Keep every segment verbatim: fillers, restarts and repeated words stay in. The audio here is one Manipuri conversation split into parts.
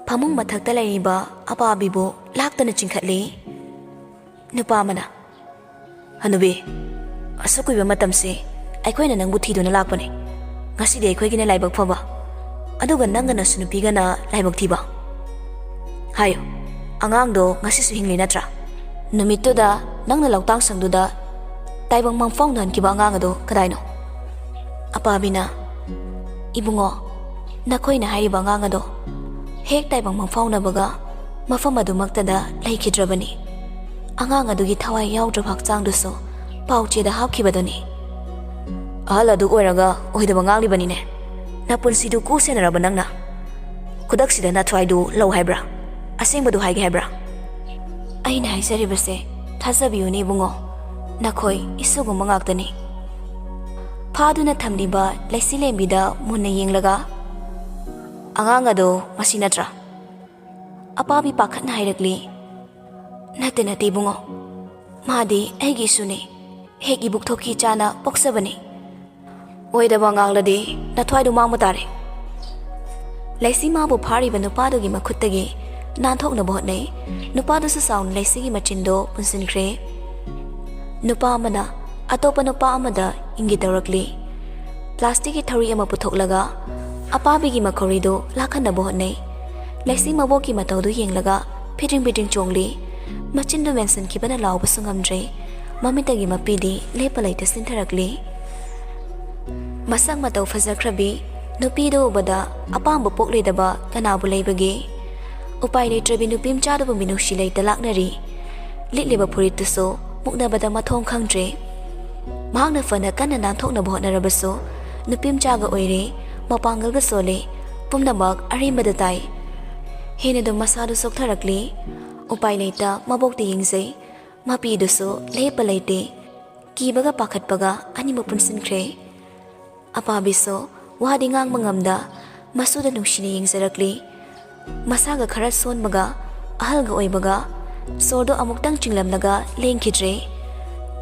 ꯐꯃꯨꯡ ꯃꯊꯛꯇ ꯂꯩꯔꯤꯕ ꯑꯄꯥꯕꯤꯕꯨ ꯂꯥꯛꯇꯅ ꯆꯤꯡꯈꯠꯂꯤ꯫ ꯅꯨꯄꯥ ꯑꯃꯅ, "ꯍꯅꯨꯕꯤ, ꯑꯁꯨꯛ ꯀꯨꯏꯕ ꯃꯇꯝꯁꯤ ꯑꯩꯈꯣꯏꯅ ꯅꯪꯕꯨ ꯊꯤꯗꯨꯅ ꯂꯥꯛꯄꯅꯤ꯫ ꯉꯁꯤꯗꯤ ꯑꯩꯈꯣꯏꯒꯤꯅ ꯂꯥꯏꯕꯛ ꯐꯕ, ꯑꯗꯨꯒ ꯅꯪꯒ ꯅꯁꯨ ꯅꯨꯄꯤꯒꯅ ꯂꯥꯏꯕꯛ ꯊꯤꯕ꯫ ꯍꯥꯏꯌꯨ, ꯑꯉꯥꯡꯗꯣ ꯉꯁꯤꯁꯨ ꯍꯤꯡꯂꯤ ꯅꯠꯇ꯭ꯔꯥ? ꯅꯨꯃꯤꯠꯇꯨꯗ ꯅꯪꯅ ꯂꯧꯇꯥꯡ ꯁꯪꯗꯨꯗ ꯇꯥꯏꯕꯪ ꯃꯪꯐꯥꯎꯅꯍꯟꯈꯤꯕ ꯑꯉꯥꯡ ꯑꯗꯣ ꯀꯗꯥꯏꯅꯣ?" ꯑꯄꯥꯕꯤꯅ, "ꯏꯕꯨꯡꯉꯣ, ꯅꯈꯣꯏꯅ ꯍꯥꯏꯔꯤꯕ ꯑꯉꯥꯡ ꯑꯗꯣ ꯍꯦꯛ ꯇꯥꯏꯕꯪ ꯃꯪꯐꯥꯎꯅꯕꯒ ꯃꯐꯝ ꯑꯗꯨꯃꯛꯇꯗ ꯂꯩꯈꯤꯗ꯭ꯔꯕꯅꯤ꯫ ꯑꯉꯥꯡ ꯑꯗꯨꯒꯤ ꯊꯋꯥꯏ ꯌꯥꯎꯗ꯭ꯔꯕ ꯍꯛꯆꯥꯡꯗꯨꯁꯨ ꯄꯥꯎꯆꯦꯗ ꯍꯥꯞꯈꯤꯕꯗꯨꯅꯤ꯫ ꯑꯍꯜ ꯑꯗꯨ ꯑꯣꯏꯔꯒ ꯑꯣꯏꯗꯕ ꯉꯥꯡꯂꯤꯕꯅꯤꯅꯦ꯫ ꯅꯄꯨꯟꯁꯤꯗꯨ ꯀꯨ ꯁꯦꯟꯅꯔꯕ ꯅꯪꯅ ꯈꯨꯗꯛꯁꯤꯗ ꯅꯊ꯭ꯋꯥꯏꯗꯨ ꯂꯧ ꯍꯥꯏꯕ꯭ꯔꯥ? ꯑꯁꯦꯡꯕꯗꯨ ꯍꯥꯏꯒꯦ ꯍꯥꯏꯕ꯭ꯔꯥ?" "ꯑꯩꯅ ꯍꯥꯏꯖꯔꯤꯕꯁꯦ ꯊꯥꯖꯕꯤꯌꯨꯅꯦ ꯏꯕꯨꯡꯉꯣ, ꯅꯈꯣꯏ ꯏꯁꯨꯒꯨꯝꯕ ꯉꯥꯛꯇꯅꯤ꯫" ꯐꯥꯗꯨꯅ ꯊꯝꯂꯤꯕ ꯂꯩꯁꯤ ꯂꯦꯝꯕꯤꯗ ꯃꯨꯟꯅ ꯌꯦꯡꯂꯒ, "ꯑꯉꯥꯡ ꯑꯗꯣ ꯃꯁꯤ ꯅꯠꯇ꯭ꯔꯥ?" ꯑꯄꯥꯕꯤ ꯄꯥꯈꯠꯅ ꯍꯥꯏꯔꯛꯂꯤ, "ꯅꯠꯇꯦ, ꯅꯠꯇꯦ ꯏꯕꯨꯡꯉꯣ, ꯃꯥꯗꯤ ꯑꯩꯒꯤ ꯏꯁꯨꯅꯤ, ꯍꯦꯛ ꯏꯕꯨꯛ ꯊꯣꯛꯈꯤ ꯆꯥꯅ ꯄꯣꯛꯆꯕꯅꯤ꯫ ꯑꯣꯏꯗꯕ ꯉꯥꯡꯂꯗꯤ ꯅꯊ꯭ꯋꯥꯏꯗꯨ ꯃꯥꯡꯕ ꯇꯥꯔꯦ꯫" ꯂꯩꯁꯤ ꯃꯥꯕꯨ ꯐꯥꯔꯤꯕ ꯅꯨꯄꯥꯗꯨꯒꯤ ꯃꯈꯨꯠꯇꯒꯤ ꯅꯥꯟꯊꯣꯛꯅꯕ ꯍꯣꯠꯅꯩ꯫ ꯅꯨꯄꯥꯗꯨꯁꯨ ꯆꯥꯎꯅ ꯂꯩꯁꯤꯒꯤ ꯃꯆꯤꯟꯗꯣ ꯄꯨꯟꯁꯤꯟꯈ꯭ꯔꯦ꯫ ꯅꯨꯄꯥ ꯑꯃꯅ ꯑꯇꯣꯞꯄ ꯅꯨꯄꯥ ꯑꯃꯗ ꯏꯪꯒꯤꯠ ꯇꯧꯔꯛꯂꯤ꯫ ꯄ꯭ꯂꯥꯁꯇꯤꯛꯀꯤ ꯊꯧꯔꯤ ꯑꯃ ꯄꯨꯊꯣꯛꯂꯒ ꯑꯄꯥꯕꯤꯒꯤ ꯃꯈꯧꯔꯤꯗꯨ ꯂꯥꯛꯍꯟꯅꯕ ꯍꯣꯠꯅꯩ꯫ ꯂꯩꯁꯤ ꯃꯕꯣꯛꯀꯤ ꯃꯇꯧꯗꯨ ꯌꯦꯡꯂꯒ ꯐꯤꯗ꯭ꯔꯤꯡ ꯐꯤꯗ꯭ꯔꯤꯡ ꯆꯣꯡꯂꯤ꯫ ꯃꯆꯤꯟꯗꯨ ꯃꯦꯟꯁꯤꯟꯈꯤꯕꯅ ꯂꯥꯎꯕꯁꯨ ꯉꯝꯗ꯭ꯔꯦ꯫ ꯃꯃꯤꯠꯇꯒꯤ ꯃꯄꯤꯗꯤ ꯂꯦꯞꯄ ꯂꯩꯇ ꯆꯤꯟꯊꯔꯛꯂꯤ꯫ ꯃꯁꯛ ꯃꯇꯧ ꯐꯖꯈ꯭ꯔꯕꯤ ꯅꯨꯄꯤꯗꯨ ꯎꯕꯗ ꯑꯄꯥꯝꯕ ꯄꯣꯛꯂꯣꯏꯗꯕ ꯀꯅꯥꯕꯨ ꯂꯩꯕꯒꯦ? ꯎꯄꯥꯏ ꯂꯩꯇ꯭ꯔꯕꯤ ꯅꯨꯄꯤ ꯃꯆꯥꯗꯨꯕꯨ ꯃꯤꯅꯨꯡꯁꯤ ꯂꯩꯇ ꯂꯥꯛꯅꯔꯤ꯫ ꯂꯤꯠꯂꯤꯕ ꯐꯨꯔꯤꯠꯇꯨꯁꯨ ꯃꯨꯛꯅꯕꯗ ꯃꯊꯣꯡ ꯈꯪꯗ꯭ꯔꯦ꯫ ꯃꯍꯥꯛꯅ ꯐꯅ ꯀꯟꯅ ꯅꯥꯟꯊꯣꯛꯅꯕ ꯍꯣꯠꯅꯔꯕꯁꯨ ꯅꯨꯄꯤ ꯃꯆꯥꯒ ꯑꯣꯏꯔꯦ, ꯃꯄꯥꯡꯒꯜꯒ ꯁꯣꯜꯂꯦ, ꯄꯨꯝꯅꯃꯛ ꯑꯔꯦꯝꯕꯗ ꯇꯥꯏ꯫ ꯍꯦꯟꯅꯗꯨꯝ ꯃꯁꯥꯗꯨ ꯁꯣꯛꯊꯔꯛꯂꯤ꯫ ꯎꯄꯥꯏ ꯂꯩꯇ ꯃꯕꯣꯛꯇ ꯌꯦꯡꯖꯩ꯫ ꯃꯄꯤꯗꯨꯁꯨ ꯂꯦꯞꯄ ꯂꯩꯇꯦ꯫ ꯀꯤꯕꯒ ꯄꯥꯈꯠꯄꯒ ꯑꯅꯤꯃꯛ ꯄꯨꯟꯁꯤꯟꯈ꯭ꯔꯦ꯫ ꯑꯄꯥꯕꯤꯁꯨ ꯋꯥꯗꯤ ꯉꯥꯡꯕ ꯉꯝꯗ ꯃꯁꯨꯗ ꯅꯨꯡꯁꯤꯅ ꯌꯦꯡꯖꯔꯛꯂꯤ꯫ ꯃꯁꯥꯒ ꯈꯔ ꯁꯣꯟꯕꯒ ꯑꯍꯜꯒ ꯑꯣꯏꯕꯒ ꯁꯣꯔꯗꯣ ꯑꯃꯨꯛꯇꯪ ꯆꯤꯡꯂꯝꯂꯒ ꯂꯦꯡꯈꯤꯗ꯭ꯔꯦ꯫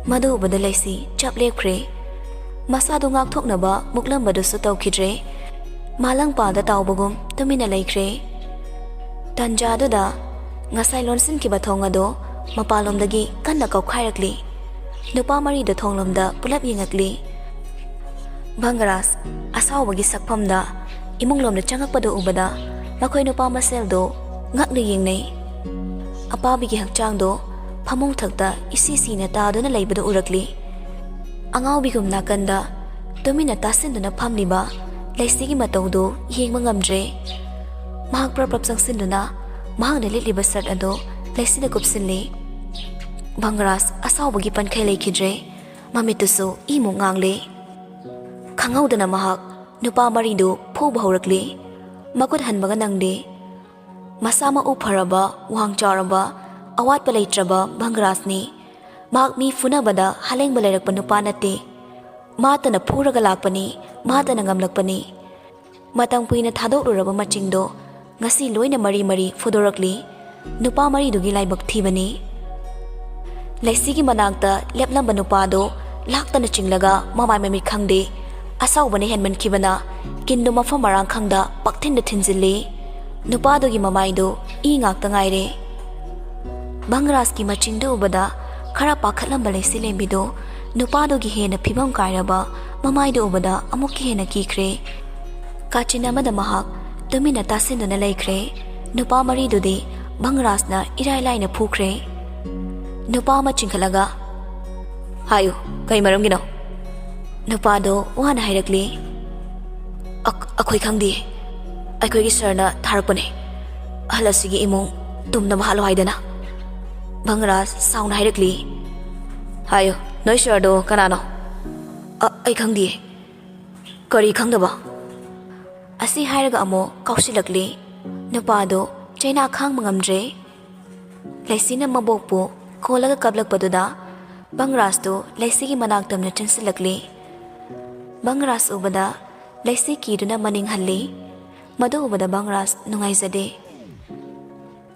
ꯃꯗꯨ ꯎꯕꯗ ꯂꯩꯁꯤ ꯆꯞ ꯂꯦꯞꯈ꯭ꯔꯦ꯫ ꯃꯁꯥꯗꯨ ꯉꯥꯛꯊꯣꯛꯅꯕ ꯃꯨꯛꯂꯝꯕꯗꯨꯁꯨ ꯇꯧꯈꯤꯗ꯭ꯔꯦ꯫ ꯃꯥꯂꯪꯄꯥꯗ ꯇꯥꯎꯕꯒꯨꯝ ꯇꯨꯃꯤꯟꯅ ꯂꯩꯈ꯭ꯔꯦ꯫ ꯇꯥꯟꯖꯥꯗꯨꯗ ꯉꯁꯥꯏ ꯂꯣꯟꯁꯤꯟꯈꯤꯕ ꯊꯣꯡ ꯑꯗꯨ ꯃꯄꯥꯟꯂꯣꯝꯗꯒꯤ ꯀꯟꯅ ꯀꯧꯈꯥꯏꯔꯛꯂꯤ꯫ ꯅꯨꯄꯥ ꯃꯔꯤꯗꯨ ꯊꯣꯡꯂꯣꯝꯗ ꯄꯨꯂꯞ ꯌꯦꯡꯉꯛꯂꯤ꯫ ꯚꯪꯒꯔꯥꯖ ꯑꯁꯥꯎꯕꯒꯤ ꯁꯛꯐꯝꯗ ꯏꯃꯨꯡꯂꯣꯝꯗ ꯆꯪꯉꯛꯄꯗꯨ ꯎꯕꯗ ꯃꯈꯣꯏ ꯅꯨꯄꯥ ꯃꯁꯦꯜꯗꯨ ꯉꯛꯅ ꯌꯦꯡꯅꯩ꯫ ꯑꯄꯥꯕꯤꯒꯤ ꯍꯛꯆꯥꯡꯗꯣ ꯐꯃꯨꯡ ꯊꯛꯇ ꯏꯁꯤ ꯁꯤꯅ ꯇꯥꯗꯨꯅ ꯂꯩꯕꯗꯨ ꯎꯔꯛꯂꯤ꯫ ꯑꯉꯥꯎꯕꯤꯒꯨꯝ ꯅꯥꯀꯟꯗ ꯇꯨꯃꯤꯟꯅ ꯇꯥꯁꯤꯟꯗꯨꯅ ꯐꯝꯂꯤꯕ ꯂꯩꯁꯤꯒꯤ ꯃꯇꯧꯗꯨ ꯌꯦꯡꯕ ꯉꯝꯗ꯭ꯔꯦ꯫ ꯃꯍꯥꯛ ꯄ꯭ꯔꯞ ꯄ꯭ꯔꯞ ꯆꯪꯁꯤꯟꯗꯨꯅ ꯃꯍꯥꯛꯅ ꯂꯤꯠꯂꯤꯕ ꯁꯔꯠ ꯑꯗꯨ ꯂꯩꯁꯤꯗ ꯀꯨꯞꯁꯤꯜꯂꯤ꯫ ꯚꯪꯒꯔꯥꯖ ꯑꯁꯥꯎꯕꯒꯤ ꯄꯟꯈꯩ ꯂꯩꯈꯤꯗ꯭ꯔꯦ꯫ ꯃꯃꯤꯠꯇꯨꯁꯨ ꯏꯃꯨꯛ ꯉꯥꯡꯂꯤ꯫ ꯈꯪꯍꯧꯗꯅ ꯃꯍꯥꯛ ꯅꯨꯄꯥ ꯃꯔꯤꯗꯨ ꯐꯨꯕ ꯍꯧꯔꯛꯂꯤ꯫ ꯃꯈꯨꯠ ꯍꯟꯕꯒ ꯅꯪꯗꯦ꯫ ꯃꯁꯥ ꯃꯎ ꯐꯔꯕ, ꯋꯥꯡ ꯆꯥꯎꯔꯕ, ꯑꯋꯥꯠꯄ ꯂꯩꯇ꯭ꯔꯕ ꯚꯪꯒꯔꯥꯖꯅꯤ꯫ ꯃꯍꯥꯛ ꯃꯤ ꯐꯨꯅꯕꯗ ꯍꯂꯦꯡꯕ ꯂꯩꯔꯛꯄ ꯅꯨꯄꯥ ꯅꯠꯇꯦ꯫ ꯃꯥꯇꯅ ꯐꯨꯔꯒ ꯂꯥꯛꯄꯅꯤ, ꯃꯥꯇꯅ ꯉꯝꯂꯛꯄꯅꯤ꯫ ꯃꯇꯝ ꯀꯨꯏꯅ ꯊꯥꯗꯣꯛꯂꯨꯔꯕ ꯃꯆꯤꯡꯗꯣ ꯉꯁꯤ ꯂꯣꯏꯅ ꯃꯔꯤ ꯃꯔꯤ ꯐꯨꯗꯣꯔꯛꯂꯤ꯫ ꯅꯨꯄꯥ ꯃꯔꯤꯗꯨꯒꯤ ꯂꯥꯏꯕꯛ ꯊꯤꯕꯅꯤ꯫ ꯂꯩꯁꯤꯒꯤ ꯃꯅꯥꯛꯇ ꯂꯦꯞꯂꯝꯕ ꯅꯨꯄꯥꯗꯣ ꯂꯥꯛꯇꯅ ꯆꯤꯡꯂꯒ ꯃꯃꯥꯏ ꯃꯃꯤꯠ ꯈꯪꯗꯦ꯫ ꯑꯁꯥꯎꯕꯅ ꯍꯦꯟꯃꯟꯈꯤꯕꯅ ꯀꯤꯟꯗꯨ ꯃꯐꯝ ꯃꯔꯥꯡ ꯈꯪꯗ ꯄꯛꯊꯤꯟꯗ ꯊꯤꯟꯖꯤꯜꯂꯤ꯫ ꯅꯨꯄꯥꯗꯨꯒꯤ ꯃꯃꯥꯏꯗꯨ ꯏ ꯉꯥꯛꯇ ꯉꯥꯏꯔꯦ꯫ ꯚꯪꯒꯔꯥꯖꯀꯤ ꯃꯆꯤꯡꯗꯨ ꯎꯕꯗ ꯈꯔ ꯄꯥꯈꯠꯂꯝꯕ ꯂꯩꯁꯤ ꯂꯦꯝꯕꯤꯗꯨ ꯅꯨꯄꯥꯗꯨꯒꯤ ꯍꯦꯟꯅ ꯐꯤꯕꯝ ꯀꯥꯏꯔꯕ ꯃꯃꯥꯏꯗꯨ ꯎꯕꯗ ꯑꯃꯨꯛꯀ ꯍꯦꯟꯅ ꯀꯤꯈ꯭ꯔꯦ꯫ ꯀꯥꯆꯤꯟ ꯑꯃꯗ ꯃꯍꯥꯛ ꯇꯨꯃꯤꯟꯅ ꯇꯥꯁꯤꯟꯗꯨꯅ ꯂꯩꯈ꯭ꯔꯦ꯫ ꯅꯨꯄꯥ ꯃꯔꯤꯗꯨꯗꯤ ꯚꯪꯒꯔꯥꯖꯅ ꯏꯔꯥꯏ ꯂꯥꯏꯅ ꯐꯨꯈ꯭ꯔꯦ꯫ ꯅꯨꯄꯥ ꯑꯃ ꯆꯤꯡꯈꯠꯂꯒ, "ꯍꯥꯏꯌꯨ, ꯀꯩ ꯃꯔꯝꯒꯤꯅꯣ?" ꯅꯨꯄꯥꯗꯣ ꯋꯥꯅ ꯍꯥꯏꯔꯛꯂꯤ, "ꯑ-, ꯑꯩꯈꯣꯏ ꯈꯪꯗꯦ꯫ ꯑꯩꯈꯣꯏꯒꯤ ꯁꯥꯔꯅ ꯊꯥꯔꯛꯄꯅꯦ꯫ ꯑꯍꯜ ꯑꯁꯤꯒꯤ ꯏꯃꯨꯡ ꯇꯨꯝꯅꯕ ꯍꯥꯠꯂꯣ ꯍꯥꯏꯗꯅ꯫" ꯚꯪꯒꯔꯥꯖ ꯁꯥꯎꯅ ꯍꯥꯏꯔꯛꯂꯤ, "ꯍꯥꯏꯌꯨ, ꯅꯣꯏ ꯁꯥꯔꯗꯣ ꯀꯅꯥꯅꯣ?" "ꯑ-, ꯑꯩ ꯈꯪꯗꯤꯌꯦ꯫" "ꯀꯔꯤ ꯈꯪꯗꯕ?" ꯑꯁꯤ ꯍꯥꯏꯔꯒ ꯑꯃꯨꯛ ꯀꯥꯎꯁꯤꯜꯂꯛꯂꯤ꯫ ꯅꯨꯄꯥꯗꯣ ꯆꯩꯅꯥ ꯈꯥꯡꯕ ꯉꯝꯗ꯭ꯔꯦ꯫ ꯂꯩꯁꯤꯅ ꯃꯕꯣꯛꯄꯨ ꯀꯣꯜꯂꯒ ꯀꯞꯂꯛꯄꯗꯨꯗ ꯚꯪꯒꯔꯥꯖꯇꯨ ꯂꯩꯁꯤꯒꯤ ꯃꯅꯥꯛ ꯇꯝꯅ ꯆꯪꯁꯤꯜꯂꯛꯂꯤ꯫ ꯚꯪꯒꯔꯥꯖ ꯎꯕꯗ ꯂꯩꯁꯤ ꯀꯤꯗꯨꯅ ꯃꯅꯤꯡ ꯍꯜꯂꯤ꯫ ꯃꯗꯨ ꯎꯕꯗ ꯚꯪꯒꯔꯥꯖ ꯅꯨꯡꯉꯥꯏꯖꯗꯦ꯫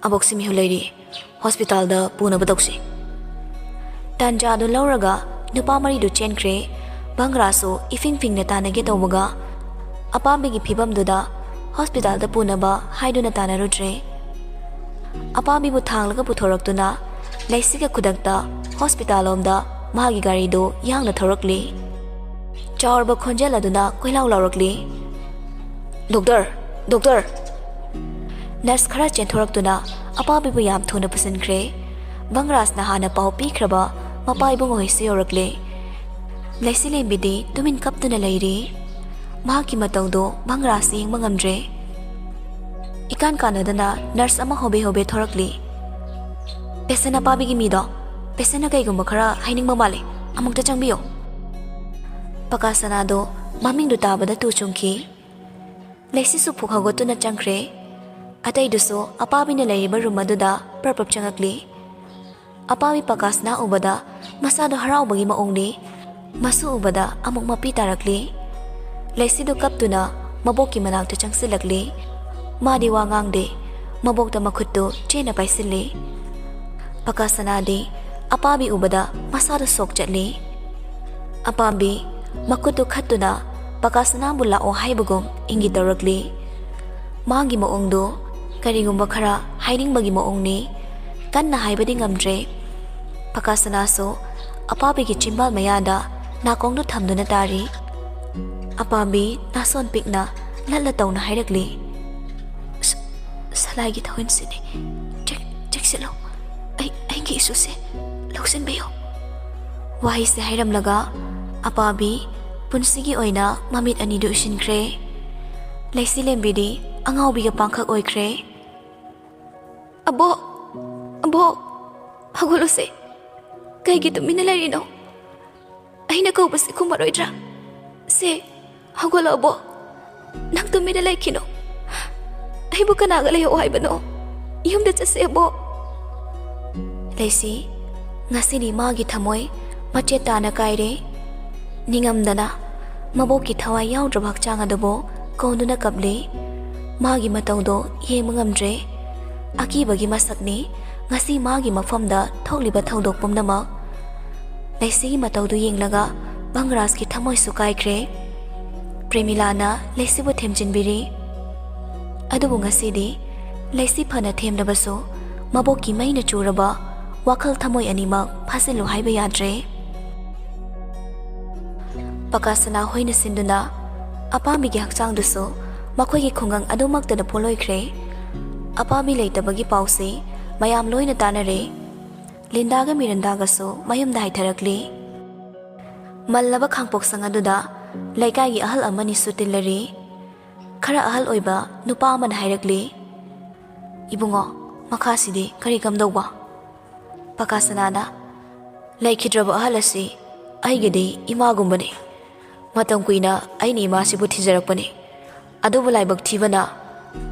"ꯑꯕꯣꯛꯁꯤ ꯃꯤꯍꯨꯠ ꯂꯩꯔꯤ, ꯍꯣꯁꯄꯤꯇꯥꯜꯗ ꯄꯨꯅꯕ ꯇꯧꯁꯤ꯫" ꯇꯥꯟꯖꯥꯗꯨ ꯂꯧꯔꯒ ꯅꯨꯄꯥ ꯃꯔꯤꯗꯨ ꯆꯦꯟꯈ꯭ꯔꯦ꯫ ꯚꯪꯒꯔꯥꯖꯁꯨ ꯏꯐꯤꯡ ꯐꯤꯡꯅ ꯇꯥꯟꯅꯒꯦ ꯇꯧꯕꯒ ꯑꯄꯥꯝꯕꯒꯤ ꯐꯤꯕꯝꯗꯨꯗ ꯍꯣꯁꯄꯤꯇꯥꯜꯗ ꯄꯨꯅꯕ ꯍꯥꯏꯗꯨꯅ ꯇꯥꯟꯅꯔꯨꯗ꯭ꯔꯦ꯫ ꯑꯄꯥꯕꯤꯕꯨ ꯊꯥꯡꯂꯒ ꯄꯨꯊꯣꯔꯛꯇꯨꯅ ꯂꯩꯁꯤꯒ ꯈꯨꯗꯛꯇ ꯍꯣꯁꯄꯤꯇꯥꯜ ꯂꯣꯝꯗ ꯃꯍꯥꯛꯀꯤ ꯒꯥꯔꯤꯗꯨ ꯌꯥꯡꯅ ꯊꯧꯔꯛꯂꯤ꯫ ꯆꯥꯎꯔꯕ ꯈꯣꯟꯖꯦꯜ ꯑꯗꯨꯅ ꯀꯣꯏꯂꯥꯎ ꯂꯥꯎꯔꯛꯂꯤ, "ꯗꯣꯛꯇꯔ! ꯗꯣꯛꯇꯔ!" ꯅꯔꯁ ꯈꯔ ꯆꯦꯟꯊꯣꯔꯛꯇꯨꯅ ꯑꯄꯥꯕꯤꯕꯨ ꯌꯥꯝ ꯊꯨꯅ ꯄꯨꯁꯤꯟꯈ꯭ꯔꯦ꯫ ꯕꯪꯒ꯭ꯔꯥꯖꯅ ꯍꯥꯟꯅ ꯄꯥꯎ ꯄꯤꯈ꯭ꯔꯕ ꯃꯄꯥ ꯏꯕꯨꯡ ꯍꯣꯏꯁꯨ ꯌꯧꯔꯛꯂꯦ꯫ ꯂꯩꯁꯤꯂꯦꯝꯕꯤꯗꯤ ꯇꯨꯃꯤꯟ ꯀꯞꯇꯨꯅ ꯂꯩꯔꯤ꯫ ꯃꯍꯥꯛꯀꯤ ꯃꯇꯧꯗꯣ ꯕꯪꯒ꯭ꯔꯥꯖ ꯌꯦꯡꯕ ꯉꯝꯗ꯭ꯔꯦ꯫ ꯏꯀꯥꯟ ꯀꯥꯟꯅꯗꯅ ꯅꯔꯁ ꯑꯃ ꯍꯣꯕꯦ ꯍꯣꯕꯦ ꯊꯣꯔꯛꯂꯤ꯫ "ꯄꯦꯁꯦꯟ ꯑꯄꯥꯕꯤꯒꯤ ꯃꯤꯗꯣ, ꯄꯦꯁꯦꯟꯅ ꯀꯩꯒꯨꯝꯕ ꯈꯔ ꯍꯥꯏꯅꯤꯡꯕ ꯃꯥꯜꯂꯦ, ꯑꯃꯨꯛꯇ ꯆꯪꯕꯤꯌꯣ꯫" ꯄꯀꯥ ꯁꯅꯥꯗꯣ ꯃꯃꯤꯡꯗꯨ ꯇꯥꯕꯗ ꯇꯨ ꯆꯨꯡꯈꯤ꯫ ꯂꯩꯁꯤꯁꯨ ꯐꯨꯛ ꯍꯧꯒꯠꯇꯨꯅ ꯆꯪꯈ꯭ꯔꯦ꯫ ꯑꯇꯩꯗꯨꯁꯨ ꯑꯄꯥꯕꯤꯅ ꯂꯩꯔꯤꯕ ꯔꯨꯝ ꯑꯗꯨꯗ ꯄ꯭ꯔꯞ ꯄ꯭ꯔꯞ ꯆꯪꯉꯛꯂꯤ꯫ ꯑꯄꯥꯕꯤ ꯄꯀꯥꯁꯅꯥ ꯎꯕꯗ ꯃꯁꯥꯗꯣ ꯍꯔꯥꯎꯕꯒꯤ ꯃꯑꯣꯡꯅꯤ꯫ ꯃꯁꯨ ꯎꯕꯗ ꯑꯃꯨꯛ ꯃꯄꯤ ꯇꯥꯔꯛꯂꯤ꯫ ꯂꯩꯁꯤꯗꯨ ꯀꯞꯇꯨꯅ ꯃꯕꯣꯛꯀꯤ ꯃꯅꯥꯛꯇ ꯆꯪꯁꯤꯜꯂꯛꯂꯤ꯫ ꯃꯥꯗꯤ ꯋꯥ ꯉꯥꯡꯗꯦ꯫ ꯃꯕꯣꯛꯇ ꯃꯈꯨꯠꯇꯨ ꯆꯦꯠꯅ ꯄꯥꯏꯁꯤꯜꯂꯤ꯫ ꯄꯀꯥꯁꯅꯥꯗꯤ ꯑꯄꯥꯕꯤ ꯎꯕꯗ ꯃꯁꯥꯗꯣ ꯁꯣꯛ ꯆꯠꯂꯤ꯫ ꯑꯄꯥꯕꯤ ꯃꯈꯨꯠꯇꯨ ꯈꯠꯇꯨꯅ ꯄꯀꯥꯁꯅꯥꯕꯨ ꯂꯥꯛꯑꯣ ꯍꯥꯏꯕꯒꯨꯝ ꯏꯪꯒꯤꯠ ꯇꯧꯔꯛꯂꯤ꯫ ꯃꯥꯒꯤ ꯃꯑꯣꯡꯗꯨ ꯀꯔꯤꯒꯨꯝꯕ ꯈꯔ ꯍꯥꯏꯅꯤꯡꯕꯒꯤ ꯃꯑꯣꯡꯅꯤ꯫ ꯀꯟꯅ ꯍꯥꯏꯕꯗꯤ ꯉꯝꯗ꯭ꯔꯦ꯫ ꯄꯀꯥꯁꯅꯥꯁꯨ ꯑꯄꯥꯕꯤꯒꯤ ꯆꯤꯝꯕꯥꯜ ꯃꯌꯥꯗ ꯅꯥꯀꯣꯡꯗꯨ ꯊꯝꯗꯨꯅ ꯇꯥꯔꯤ꯫ ꯑꯄꯥꯕꯤ ꯅꯥꯁꯣꯟ ꯄꯤꯛꯅ ꯂꯠꯂ ꯇꯧꯅ ꯍꯥꯏꯔꯛꯂꯤ, "ꯁ-, ꯁꯂꯥꯏꯒꯤ ꯊꯋꯦꯟꯁꯤꯅꯤ꯫ ꯆꯦꯛ-, ꯆꯦꯛꯁꯤꯜꯂꯨ꯫ ꯑꯩ, ꯑꯩꯒꯤ ꯏꯁꯨꯁꯦ ꯂꯧꯁꯤꯟꯕꯤꯌꯨ꯫" ꯋꯥꯍꯩꯁꯦ ꯍꯥꯏꯔꯝꯂꯒ ꯑꯄꯥꯕꯤ ꯄꯨꯟꯁꯤꯒꯤ ꯑꯣꯏꯅ ꯃꯃꯤꯠ ꯑꯅꯤꯗꯨ ꯎꯏꯁꯤꯟꯈ꯭ꯔꯦ꯫ ꯂꯩꯁꯤꯂꯦꯝꯕꯤꯗꯤ ꯑꯉꯥꯎꯕꯤꯒ ꯄꯥꯡꯈꯛ ꯑꯣꯏꯈ꯭ꯔꯦ꯫ "ꯑꯕꯣꯛ! ꯑꯕꯣꯛ! ꯍꯧꯒꯠꯂꯨꯁꯦ꯫ ꯀꯩꯒꯤ ꯇꯨꯃꯤꯟꯅ ꯂꯩꯔꯤꯅꯣ? ꯑꯩꯅ ꯀꯧꯕꯁꯤ ꯈꯨꯝꯃꯔꯣꯏꯗ꯭ꯔꯥ? ꯁꯦ, ꯍꯧꯒꯠꯂꯣ ꯑꯕꯣꯛ꯫ ꯅꯪ ꯇꯨꯃꯤꯟꯅ ꯂꯩꯈꯤꯅꯣ꯫ ꯑꯩꯕꯨ ꯀꯅꯥꯒ ꯂꯩꯌꯣ ꯍꯥꯏꯕꯅꯣ? ꯌꯨꯝꯗ ꯆꯠꯁꯦ ꯑꯕꯣꯛ꯫" ꯂꯩꯁꯤ, ꯉꯁꯤꯗꯤ ꯃꯥꯒꯤ ꯊꯃꯣꯏ ꯃꯆꯦꯠ ꯇꯥꯅ ꯀꯥꯏꯔꯦ꯫ ꯅꯤꯡꯉꯝꯗꯅ ꯃꯕꯣꯛꯀꯤ ꯊꯋꯥꯏ ꯌꯥꯎꯗ꯭ꯔꯕ ꯍꯛꯆꯥꯡ ꯑꯗꯨꯕꯨ ꯀꯣꯟꯗꯨꯅ ꯀꯞꯂꯤ꯫ ꯃꯥꯒꯤ ꯃꯇꯧꯗꯣ ꯌꯦꯡꯕ ꯉꯝꯗ꯭ꯔꯦ꯫ ꯑꯀꯤꯕꯒꯤ ꯃꯁꯛꯅꯤ ꯉꯁꯤ ꯃꯥꯒꯤ ꯃꯐꯝꯗ ꯊꯣꯛꯂꯤꯕ ꯊꯧꯗꯣꯛ ꯄꯨꯝꯅꯃꯛ꯫ ꯂꯩꯁꯤꯒꯤ ꯃꯇꯧꯗꯨ ꯌꯦꯡꯂꯒ ꯕꯪꯒ꯭ꯔꯥꯖꯀꯤ ꯊꯃꯣꯏꯁꯨ ꯀꯥꯏꯈ꯭ꯔꯦ꯫ ꯄ꯭ꯔꯦꯃꯤꯂꯥꯅ ꯂꯩꯁꯤꯕꯨ ꯊꯦꯝꯖꯤꯟꯕꯤꯔꯤ꯫ ꯑꯗꯨꯕꯨ ꯉꯁꯤꯗꯤ ꯂꯩꯁꯤ ꯐꯅ ꯊꯦꯝꯂꯕꯁꯨ ꯃꯕꯣꯛꯀꯤ ꯃꯩꯅ ꯆꯨꯔꯕ ꯋꯥꯈꯜ ꯊꯃꯣꯏ ꯑꯅꯤꯃꯛ ꯐꯥꯖꯤꯜꯂꯨ ꯍꯥꯏꯕ ꯌꯥꯗ꯭ꯔꯦ꯫ ꯄꯀꯥꯁꯅꯥ ꯍꯣꯏꯅ ꯁꯤꯟꯗꯨꯅ ꯑꯄꯥꯝꯕꯤꯒꯤ ꯍꯛꯆꯥꯡꯗꯨꯁꯨ ꯃꯈꯣꯏꯒꯤ ꯈꯨꯡꯒꯪ ꯑꯗꯨꯃꯛꯇꯗ ꯄꯣꯠꯂꯣꯏꯈ꯭ꯔꯦ꯫ ꯑꯄꯥꯝꯕꯤ ꯂꯩꯇꯕꯒꯤ ꯄꯥꯎꯁꯤ ꯃꯌꯥꯝ ꯂꯣꯏꯅ ꯇꯥꯅꯔꯦ꯫ ꯂꯤꯟꯗꯥꯒ ꯃꯤꯔꯟꯗꯥꯒꯁꯨ ꯃꯌꯨꯝꯗ ꯍꯥꯏꯊꯔꯛꯂꯤ꯫ ꯃꯜꯂꯕ ꯈꯥꯡꯄꯣꯛꯁꯪ ꯑꯗꯨꯗ ꯂꯩꯀꯥꯏꯒꯤ ꯑꯍꯜ ꯑꯃꯅꯤꯁꯨ ꯇꯤꯜꯂꯔꯤ꯫ ꯈꯔ ꯑꯍꯜ ꯑꯣꯏꯕ ꯅꯨꯄꯥ ꯑꯃꯅ ꯍꯥꯏꯔꯛꯂꯤ, "ꯏꯕꯨꯡꯉꯣ, ꯃꯈꯥꯁꯤꯗꯤ ꯀꯔꯤ ꯀꯝꯗꯧꯕ?" ꯄꯀꯥꯁꯅꯥꯅ, "ꯂꯩꯈꯤꯗ꯭ꯔꯕ ꯑꯍꯜ ꯑꯁꯤ ꯑꯩꯒꯤꯗꯤ ꯏꯃꯥꯒꯨꯝꯕꯅꯤ꯫ ꯃꯇꯝ ꯀꯨꯏꯅ ꯑꯩꯅ ꯏꯃꯥꯁꯤꯕꯨ ꯊꯤꯖꯔꯛꯄꯅꯤ꯫ ꯑꯗꯨꯕꯨ ꯂꯥꯏꯕꯛ ꯊꯤꯕꯅ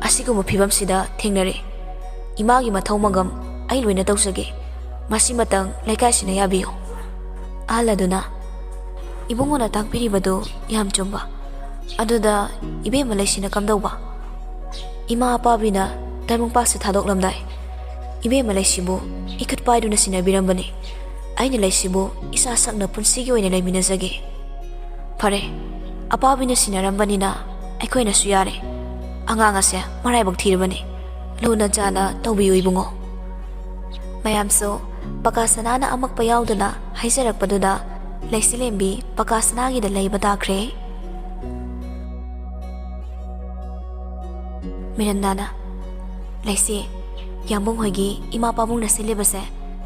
ꯑꯁꯤꯒꯨꯝꯕ ꯐꯤꯕꯝꯁꯤꯗ ꯊꯦꯡꯅꯔꯦ꯫ ꯏꯃꯥꯒꯤ ꯃꯊꯧ ꯃꯉꯝ ꯑꯩ ꯂꯣꯏꯅ ꯇꯧꯖꯒꯦ꯫ ꯃꯁꯤꯃꯇꯪ ꯂꯩꯀꯥꯏꯁꯤꯅ ꯌꯥꯕꯤꯌꯨ꯫" ꯑꯍꯜ ꯑꯗꯨꯅ, "ꯏꯕꯨꯡꯉꯣꯅ ꯇꯥꯛꯄꯤꯔꯤꯕꯗꯨ ꯌꯥꯝ ꯆꯨꯝꯕ꯫ ꯑꯗꯨꯗ ꯏꯕꯦꯝꯃ ꯂꯩꯁꯤꯅ ꯀꯝꯗꯧꯕ?" ꯏꯃꯥ ꯑꯄꯥꯕꯤꯅ ꯇꯥꯏꯕꯪꯄꯥꯛꯁꯦ ꯊꯥꯗꯣꯛꯂꯝꯗꯥꯏ ꯏꯕꯦꯝꯃ ꯂꯩꯁꯤꯕꯨ ꯏꯈꯨꯠ ꯄꯥꯏꯗꯨꯅ ꯁꯤꯟꯅꯕꯤꯔꯝꯕꯅꯤ꯫ ꯑꯩꯅ ꯂꯩꯁꯤꯕꯨ ꯏꯁꯥ ꯁꯛꯅ ꯄꯨꯟꯁꯤꯒꯤ ꯑꯣꯏꯅ ꯂꯩꯃꯤꯟꯅꯖꯒꯦ꯫ ꯐꯔꯦ, ꯑꯄꯥꯕꯤꯅ ꯁꯤꯟꯅꯔꯝꯕꯅꯤꯅ ꯑꯩꯈꯣꯏꯅꯁꯨ ꯌꯥꯔꯦ꯫ ꯑꯉꯥꯡ ꯑꯁꯦ ꯃꯔꯥꯏꯕꯛ ꯊꯤꯔꯕꯅꯤ꯫ ꯂꯨꯅ ꯆꯥꯅ ꯇꯧꯕꯤꯌꯨ ꯏꯕꯨꯡꯉꯣ꯫ ꯃꯌꯥꯝꯁꯨ ꯄꯀꯥꯁꯅꯥꯅ ꯑꯃꯛꯄ ꯌꯥꯎꯗꯅ ꯍꯥꯏꯖꯔꯛꯄꯗꯨꯗ ꯂꯩꯁꯤꯂꯦꯝꯕꯤ ꯄꯀꯥꯁꯅꯥꯒꯤꯗ ꯂꯩꯕ ꯇꯥꯈ꯭ꯔꯦ꯫ ꯃꯤꯔꯟꯗꯥꯅ, "ꯂꯩꯁꯤ, ꯌꯥꯝꯕꯨꯡ ꯍꯣꯏꯒꯤ ꯏꯃꯥ ꯄꯥꯕꯨꯡꯅ ꯁꯤꯜꯂꯤꯕꯁꯦ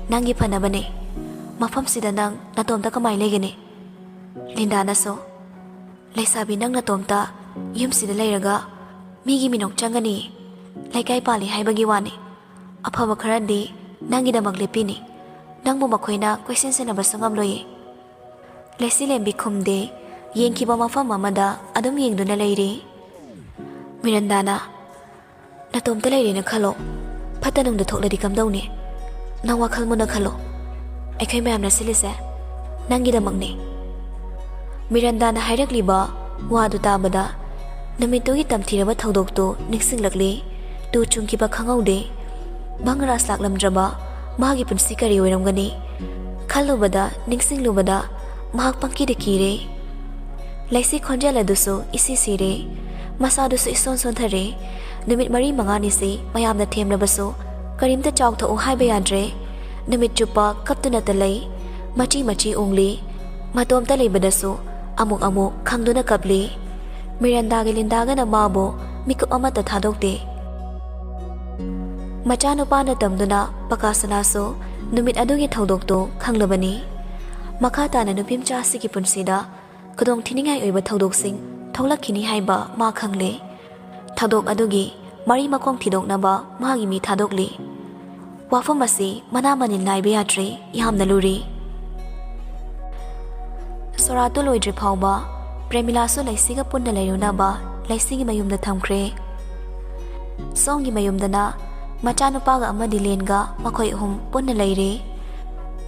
ꯅꯪꯒꯤ ꯐꯅꯕꯅꯦ꯫ ꯃꯐꯝꯁꯤꯗ ꯅꯪ ꯅꯇꯣꯝꯇ ꯀꯃꯥꯏ ꯂꯩꯒꯅꯤ?" ꯂꯤꯟꯗꯥꯅꯁꯨ, "ꯂꯩꯁꯥꯕꯤ, ꯅꯪ ꯅꯇꯣꯝꯇ ꯌꯨꯝꯁꯤꯗ ꯂꯩꯔꯒ ꯃꯤꯒꯤ ꯃꯤꯅꯣꯛ ꯆꯪꯒꯅꯤ꯫ ꯂꯩꯀꯥꯏ ꯄꯥꯜꯂꯤ ꯍꯥꯏꯕꯒꯤ ꯋꯥꯅꯤ꯫ ꯑꯐꯕ ꯈꯔꯗꯤ ꯅꯪꯒꯤꯗꯃꯛ ꯂꯦꯞꯄꯤꯅꯤ꯫ ꯅꯪꯕꯨ ꯃꯈꯣꯏꯅ ꯀꯣꯏꯁꯦꯟ ꯁꯦꯟꯅꯕꯁꯨ ꯉꯝꯂꯣꯏꯌꯦ꯫" ꯂꯩꯁꯤꯂꯦꯝꯕꯤ ꯈꯨꯝꯗꯦ꯫ ꯌꯦꯡꯈꯤꯕ ꯃꯐꯝ ꯑꯃꯗ ꯑꯗꯨꯝ ꯌꯦꯡꯗꯨꯅ ꯂꯩꯔꯤ꯫ ꯃꯤꯔꯟꯗꯥꯅ, "ꯅꯇꯣꯝꯇ ꯂꯩꯔꯦꯅ ꯈꯜꯂꯣ꯫ ꯐꯠꯇ ꯅꯨꯡꯗ ꯊꯣꯛꯂꯗꯤ ꯀꯝꯗꯧꯅꯤ? ꯅꯪ ꯋꯥꯈꯜ ꯃꯨꯟꯅ ꯈꯜꯂꯣ꯫ ꯑꯩꯈꯣꯏ ꯃꯌꯥꯝꯅ ꯁꯤꯜꯂꯤꯁꯦ ꯅꯪꯒꯤꯗꯃꯛꯅꯤ꯫" ꯃꯤꯔꯟꯗꯥꯅ ꯍꯥꯏꯔꯛꯂꯤꯕ ꯋꯥꯗꯨ ꯇꯥꯕꯗ ꯅꯨꯃꯤꯠꯇꯨꯒꯤ ꯇꯝꯊꯤꯔꯕ ꯊꯧꯗꯣꯛꯇꯨ ꯅꯤꯡꯁꯤꯡꯂꯛꯂꯤ꯫ ꯇꯨ ꯆꯨꯡꯈꯤꯕ ꯈꯪꯍꯧꯗꯦ꯫ ꯃꯪ ꯔꯥꯁ ꯂꯥꯛꯂꯝꯗ꯭ꯔꯕ ꯃꯥꯒꯤ ꯄꯨꯟꯁꯤ ꯀꯔꯤ ꯑꯣꯏꯔꯝꯒꯅꯤ? ꯈꯜꯂꯨꯕꯗ, ꯅꯤꯡꯁꯤꯡꯂꯨꯕꯗ ꯃꯍꯥꯛ ꯄꯪꯀꯤꯗ ꯀꯤꯔꯦ꯫ ꯂꯩꯁꯤ ꯈꯣꯟꯖꯦꯜ ꯑꯗꯨꯁꯨ ꯏꯁꯤ ꯁꯤꯔꯦ꯫ ꯃꯁꯥꯗꯨꯁꯨ ꯏꯁꯣꯟ ꯁꯣꯟꯊꯔꯦ꯫ ꯅꯨꯃꯤꯠ ꯃꯔꯤ ꯃꯉꯥꯅꯤꯁꯤ ꯃꯌꯥꯝꯅ ꯊꯦꯝꯂꯕꯁꯨ ꯀꯔꯤꯝꯇ ꯆꯥꯎꯊꯣꯛꯎ ꯍꯥꯏꯕ ꯌꯥꯗ꯭ꯔꯦ꯫ ꯅꯨꯃꯤꯠ ꯆꯨꯞꯄ ꯀꯞꯇꯨꯅꯇ ꯂꯩ꯫ ꯃꯆꯤ ꯃꯆꯤ ꯎꯪꯂꯤ꯫ ꯃꯇꯣꯝꯇ ꯂꯩꯕꯗꯁꯨ ꯑꯃꯨꯛ ꯑꯃꯨꯛ ꯈꯪꯗꯨꯅ ꯀꯞꯂꯤ꯫ ꯃꯤꯔꯟꯗꯥꯒꯤ ꯂꯤꯟꯗꯥꯒꯅ ꯃꯥꯕꯨ ꯃꯤꯀꯨꯞ ꯑꯃꯠꯇ ꯊꯥꯗꯣꯛꯇꯦ꯫ ꯃꯆꯥꯅꯨꯄꯥꯅ ꯇꯝꯗꯨꯅ ꯄꯀꯥꯁꯅꯥꯁꯨ ꯅꯨꯃꯤꯠ ꯑꯗꯨꯒꯤ ꯊꯧꯗꯣꯛꯇꯨ ꯈꯪꯂꯕꯅꯤ꯫ ꯃꯈꯥ ꯇꯥꯅ ꯅꯨꯄꯤꯃꯆꯥ ꯑꯁꯤꯒꯤ ꯄꯨꯟꯁꯤꯗ ꯈꯨꯗꯣꯡꯊꯤꯅꯤꯡꯉꯥꯏ ꯑꯣꯏꯕ ꯊꯧꯗꯣꯛꯁꯤꯡ ꯊꯣꯛꯂꯛꯈꯤꯅꯤ ꯍꯥꯏꯕ ꯃꯥ ꯈꯪꯂꯦ꯫ ꯊꯧꯗꯣꯛ ꯑꯗꯨꯒꯤ ꯃꯔꯤ ꯃꯈꯣꯡ ꯊꯤꯗꯣꯛꯅꯕ ꯃꯥꯒꯤ ꯃꯤ ꯊꯥꯗꯣꯛꯂꯤ꯫ ꯋꯥꯐꯝ ꯑꯁꯤ ꯃꯅꯥ ꯃꯅꯤꯜ ꯅꯥꯏꯕ ꯌꯥꯗ꯭ꯔꯦ, ꯌꯥꯝꯅ ꯂꯨꯔꯤ꯫ ꯁꯣꯔꯥꯠꯇꯨ ꯂꯣꯏꯗ꯭ꯔꯤ ꯐꯥꯎꯕ ꯄ꯭ꯔꯦꯃꯤꯂꯥꯁꯨ ꯂꯩꯁꯤꯒ ꯄꯨꯟꯅ ꯂꯩꯔꯨꯅꯕ ꯂꯩꯁꯤꯒꯤ ꯃꯌꯨꯝꯗ ꯊꯝꯈ꯭ꯔꯦ꯫ ꯁꯣꯝꯒꯤ ꯃꯌꯨꯝꯗꯅ ꯃꯆꯥꯅꯨꯄꯥꯒ ꯑꯃꯗꯤ ꯂꯦꯟꯒ ꯃꯈꯣꯏ ꯑꯍꯨꯝ ꯄꯨꯟꯅ ꯂꯩꯔꯦ꯫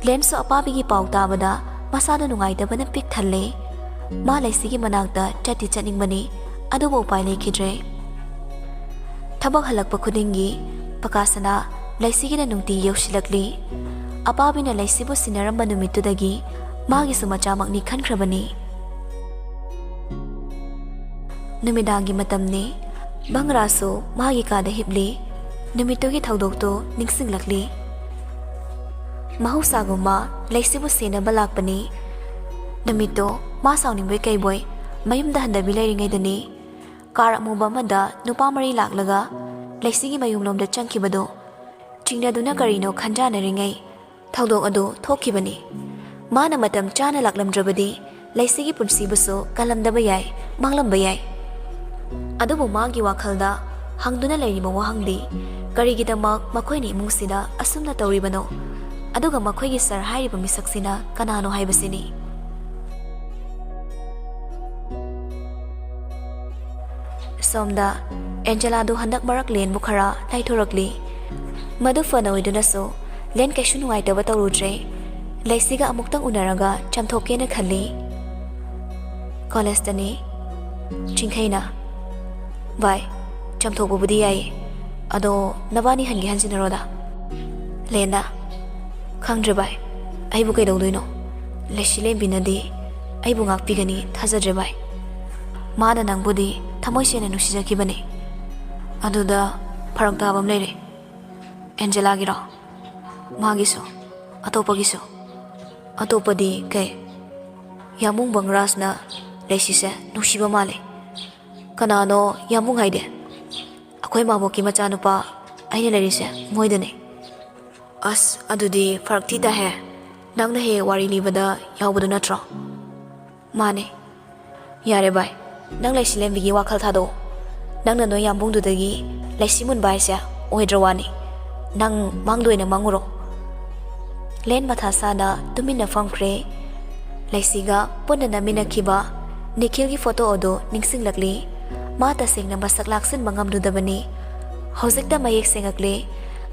ꯂꯦꯟꯁꯨ ꯑꯄꯥꯕꯤꯒꯤ ꯄꯥꯎ ꯇꯥꯕꯗ ꯃꯁꯥꯗꯨ ꯅꯨꯡꯉꯥꯏꯇꯕꯅ ꯄꯤꯛ ꯊꯜꯂꯦ꯫ ꯃꯥ ꯂꯩꯁꯤꯒꯤ ꯃꯅꯥꯛꯇ ꯆꯠꯇꯤ ꯆꯠꯅꯤꯡꯕꯅꯤ, ꯑꯗꯨꯕꯨ ꯎꯄꯥꯏ ꯂꯩꯈꯤꯗ꯭ꯔꯦ꯫ ꯊꯕꯛ ꯍꯜꯂꯛꯄ ꯈꯨꯗꯤꯡꯒꯤ ꯄꯀꯥꯁꯅꯥ ꯂꯩꯁꯤꯒꯤꯅ ꯅꯨꯡꯇꯤ ꯌꯧꯁꯤꯜꯂꯛꯂꯤ꯫ ꯑꯄꯥꯕꯤꯅ ꯂꯩꯁꯤꯕꯨ ꯁꯤꯟꯅꯔꯝꯕ ꯅꯨꯃꯤꯠꯇꯨꯗꯒꯤ ꯃꯥꯒꯤꯁꯨ ꯃꯆꯥꯃꯛꯅꯤ ꯈꯟꯈ꯭ꯔꯕꯅꯤ꯫ ꯅꯨꯃꯤꯗꯥꯡꯒꯤ ꯃꯇꯝꯅꯤ꯫ ꯕꯪꯒ꯭ꯔꯥꯁꯨ ꯃꯥꯒꯤ ꯀꯥꯗ ꯍꯤꯞꯂꯤ꯫ ꯅꯨꯃꯤꯠꯇꯨꯒꯤ ꯊꯧꯗꯣꯛꯇꯨ ꯅꯤꯡꯁꯤꯡꯂꯛꯂꯤ꯫ ꯃꯍꯧꯁꯥꯒꯨꯝꯕ ꯂꯩꯁꯤꯕꯨ ꯁꯦꯟꯅꯕ ꯂꯥꯛꯄꯅꯤ꯫ ꯅꯨꯃꯤꯠꯇꯣ ꯃꯥ ꯁꯥꯎꯅꯤꯡꯕꯣꯏ ꯀꯩꯕꯣꯏ ꯃꯌꯨꯝꯗ ꯍꯟꯗꯕꯤ ꯂꯩꯔꯤꯉꯩꯗꯅꯤ, ꯀꯥꯔ ꯑꯃꯨꯕ ꯑꯃꯗ ꯅꯨꯄꯥ ꯃꯔꯤ ꯂꯥꯛꯂꯒ ꯂꯩꯁꯤꯒꯤ ꯃꯌꯨꯝꯂꯣꯝꯗ ꯆꯪꯈꯤꯕꯗꯨ꯫ ꯆꯤꯡꯅꯗꯨꯅ ꯀꯔꯤꯅꯣ ꯈꯟꯖꯥꯟꯅꯔꯤꯉꯩ ꯊꯧꯗꯣꯛ ꯑꯗꯨ ꯊꯣꯛꯈꯤꯕꯅꯤ꯫ ꯃꯥꯅ ꯃꯇꯝ ꯆꯥꯅ ꯂꯥꯛꯂꯝꯗ꯭ꯔꯕꯗꯤ ꯂꯩꯁꯤꯒꯤ ꯄꯨꯟꯁꯤꯕꯨꯁꯨ ꯀꯜꯂꯝꯗꯕ ꯌꯥꯏ, ꯃꯥꯡꯂꯝꯕ ꯌꯥꯏ꯫ ꯑꯗꯨꯕꯨ ꯃꯥꯒꯤ ꯋꯥꯈꯜꯗ ꯍꯪꯗꯨꯅ ꯂꯩꯔꯤꯕ ꯋꯥꯍꯪꯗꯤ, ꯀꯔꯤꯒꯤꯗꯃꯛ ꯃꯈꯣꯏꯅ ꯏꯃꯨꯡꯁꯤꯗ ꯑꯁꯨꯝꯅ ꯇꯧꯔꯤꯕꯅꯣ? ꯑꯗꯨꯒ ꯃꯈꯣꯏꯒꯤ ꯁꯥꯔ ꯍꯥꯏꯔꯤꯕ ꯃꯤꯁꯛꯁꯤꯅ ꯀꯅꯥꯅꯣ ꯍꯥꯏꯕꯁꯤꯅꯤ꯫ ꯁꯣꯝꯗ ꯑꯦꯟꯖꯦꯂꯥꯗꯨ ꯍꯟꯗꯛ ꯃꯔꯛ ꯂꯦꯟꯕꯨ ꯈꯔ ꯂꯥꯏꯊꯣꯔꯛꯂꯤ꯫ ꯃꯗꯨ ꯐꯅ ꯑꯣꯏꯗꯨꯅꯁꯨ ꯂꯦꯟ ꯀꯩꯁꯨ ꯅꯨꯡꯉꯥꯏꯇꯕ ꯇꯧꯔꯨꯗ꯭ꯔꯦ꯫ ꯂꯩꯁꯤꯒ ꯑꯃꯨꯛꯇꯪ ꯎꯅꯔꯒ ꯆꯝꯊꯣꯛꯀꯦꯅ ꯈꯜꯂꯤ꯫ ꯀꯣꯂꯦꯖꯇꯅꯤ꯫ ꯆꯤꯡꯈꯩꯅ, "ꯚꯥꯏ, ꯆꯝꯊꯣꯛꯄꯕꯨꯗꯤ ꯌꯥꯏꯌꯦ, ꯑꯗꯣ ꯅꯕꯥꯅꯤ ꯍꯟꯒꯦ ꯍꯟꯖꯤꯟꯅꯔꯣꯗ?" ꯂꯦꯟꯅ, "ꯈꯪꯗ꯭ꯔꯦ ꯚꯥꯏ, ꯑꯩꯕꯨ ꯀꯩꯗꯧꯗꯣꯏꯅꯣ? ꯂꯩꯁꯤ ꯂꯦꯝꯕꯤꯅꯗꯤ ꯑꯩꯕꯨ ꯉꯥꯛꯄꯤꯒꯅꯤ ꯊꯥꯖꯗ꯭ꯔꯦ ꯚꯥꯏ꯫ ꯃꯥꯅ ꯅꯪꯕꯨꯗꯤ ꯊꯃꯣꯏ ꯁꯦꯡꯅ ꯅꯨꯡꯁꯤꯖꯈꯤꯕꯅꯤ꯫ ꯑꯗꯨꯗ ꯐꯔꯛ ꯇꯥꯕ ꯑꯃ ꯂꯩꯔꯦ꯫ ꯑꯦꯟꯖꯦꯂꯥꯒꯤꯔꯣ? ꯃꯥꯒꯤꯁꯨ? ꯑꯇꯣꯞꯄꯒꯤꯁꯨ? ꯑꯇꯣꯞꯄꯗꯤ ꯀꯩ? ꯌꯥꯝꯕꯨꯡ ꯕꯪꯒ꯭ꯔꯥꯁꯅ ꯂꯩꯁꯤꯁꯦ ꯅꯨꯡꯁꯤꯕ ꯃꯥꯜꯂꯦ꯫ ꯀꯅꯥꯅꯣ ꯌꯥꯝꯕꯨꯡ ꯍꯥꯏꯗꯤ? ꯑꯩꯈꯣꯏ ꯃꯥꯕꯣꯛꯀꯤ ꯃꯆꯥꯅꯨꯄꯥ ꯑꯩꯅ ꯂꯩꯔꯤꯁꯦ ꯃꯣꯏꯗꯅꯦ꯫ ꯑꯁ, ꯑꯗꯨꯗꯤ ꯐꯔꯛ ꯊꯤ ꯇꯥꯍꯦ꯫ ꯅꯪꯅ ꯍꯦꯛ ꯋꯥꯔꯤ ꯂꯤꯕꯗ ꯌꯥꯎꯕꯗꯨ ꯅꯠꯇ꯭ꯔꯣ? ꯃꯥꯅꯦ꯫ ꯌꯥꯔꯦ ꯚꯥꯏ, ꯅꯪ ꯂꯩꯁꯤ ꯂꯦꯟꯕꯤꯒꯤ ꯋꯥꯈꯜ ꯊꯥꯗꯣꯛꯑꯣ꯫ ꯅꯪꯅ ꯅꯣꯏ ꯌꯥꯝꯕꯨꯡꯗꯨꯗꯒꯤ ꯂꯩꯁꯤ ꯃꯨꯟꯕ ꯍꯥꯏꯁꯦ ꯑꯣꯏꯗ꯭ꯔ ꯋꯥꯅꯤ꯫ ꯅꯪ ꯃꯪꯗ ꯑꯣꯏꯅ ꯃꯪꯉꯨꯔꯣ꯫ ꯂꯦꯟ ꯃꯊꯥ ꯁꯥꯅ ꯇꯨꯃꯤꯟꯅ ꯐꯝꯈ꯭ꯔꯦ꯫ ꯂꯩꯁꯤꯒ ꯄꯨꯟꯅ ꯅꯝꯃꯤꯟꯅꯈꯤꯕ ꯅꯤꯈꯤꯜꯒꯤ ꯐꯣꯇꯣ ꯑꯗꯨ ꯅꯤꯡꯁꯤꯡꯂꯛꯂꯤ꯫ ꯃꯥ ꯇꯁꯦꯡꯅ ꯃꯁꯛ ꯂꯥꯛꯁꯤꯟꯕ ꯉꯝꯂꯨꯗꯕꯅꯤ꯫ ꯍꯧꯖꯤꯛꯇ ꯃꯌꯦꯛ ꯁꯦꯡꯉꯛꯂꯦ,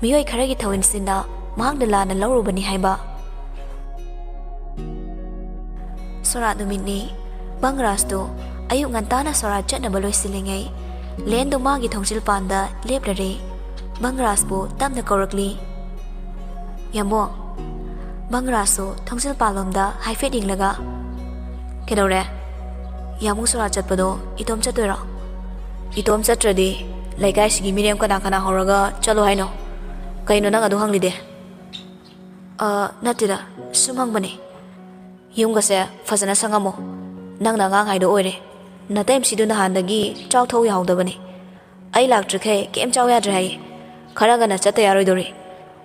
ꯃꯤꯑꯣꯏ ꯈꯔꯒꯤ ꯊꯧꯑꯣꯏꯟꯁꯤꯟꯅ ꯃꯍꯥꯛꯅ ꯂꯥꯟꯅ ꯂꯧꯔꯨꯕꯅꯤ ꯍꯥꯏꯕ꯫ ꯁꯣꯔꯥꯠ ꯅꯨꯃꯤꯠꯅꯤ꯫ ꯕꯪꯒ꯭ꯔꯥꯁꯇꯨ ꯑꯌꯨꯛ ꯉꯟꯇꯥꯅ ꯁꯣꯔꯥꯠ ꯆꯠꯅꯕ ꯂꯣꯏꯁꯤꯜꯂꯤꯉꯩ, ꯂꯦꯟꯗꯨ ꯃꯥꯒꯤ ꯊꯣꯡꯖꯤꯜ ꯄꯥꯟꯗ ꯂꯦꯞꯂꯔꯦ꯫ ꯕꯪꯒ꯭ꯔꯥꯁꯄꯨ ꯇꯞꯅ ꯀꯧꯔꯛꯂꯤ, "ꯌꯥꯝꯕꯨꯡ!" ꯕꯪꯒ꯭ꯔꯥꯁꯁꯨ ꯊꯣꯡꯖꯤꯜ ꯄꯥꯟꯂꯣꯝꯗ ꯍꯥꯏꯐꯦꯠ ꯌꯦꯡꯂꯒ, "ꯀꯩꯗꯧꯔꯦ? ꯌꯥꯝꯕꯨꯡ ꯁꯣꯔꯥꯠ ꯆꯠꯄꯗꯣ ꯏꯇꯣꯝ ꯆꯠꯇꯣꯏꯔꯣ?" "ꯏꯇꯣꯝ ꯆꯠꯇ꯭ꯔꯗꯤ ꯂꯩꯀꯥꯏꯁꯤꯒꯤ ꯃꯤꯔꯦꯝ ꯀꯅꯥ ꯀꯅꯥ ꯍꯧꯔꯒ ꯆꯠꯂꯣ ꯍꯥꯏꯅꯣ? ꯀꯩꯅꯣ ꯅꯪ ꯑꯗꯨ ꯍꯪꯂꯤꯗꯤ?" "ꯑ, ꯅꯠꯇꯦꯗ, ꯁꯨꯝ ꯍꯪꯕꯅꯦ꯫ ꯌꯨꯝꯒꯁꯦ ꯐꯖꯅ ꯁꯪꯉꯝꯃꯣ꯫ ꯅꯪꯅ ꯑꯉꯥꯡ ꯍꯥꯏꯗꯣ ꯑꯣꯏꯔꯦ꯫ ꯅꯇꯩꯃꯁꯤꯗꯨ ꯅꯍꯥꯟꯗꯒꯤ ꯆꯥꯛ ꯊꯣꯡ ꯌꯥꯍꯧꯗꯕꯅꯦ꯫ ꯑꯩ ꯂꯥꯛꯇ꯭ꯔꯤꯈꯩ ꯀꯩꯝ ꯆꯥꯎ ꯌꯥꯗ꯭ꯔꯦ ꯍꯥꯏꯌꯦ꯫ ꯈꯔ ꯉꯟꯅ ꯆꯠꯇ ꯌꯥꯔꯣꯏꯗꯧꯔꯤ꯫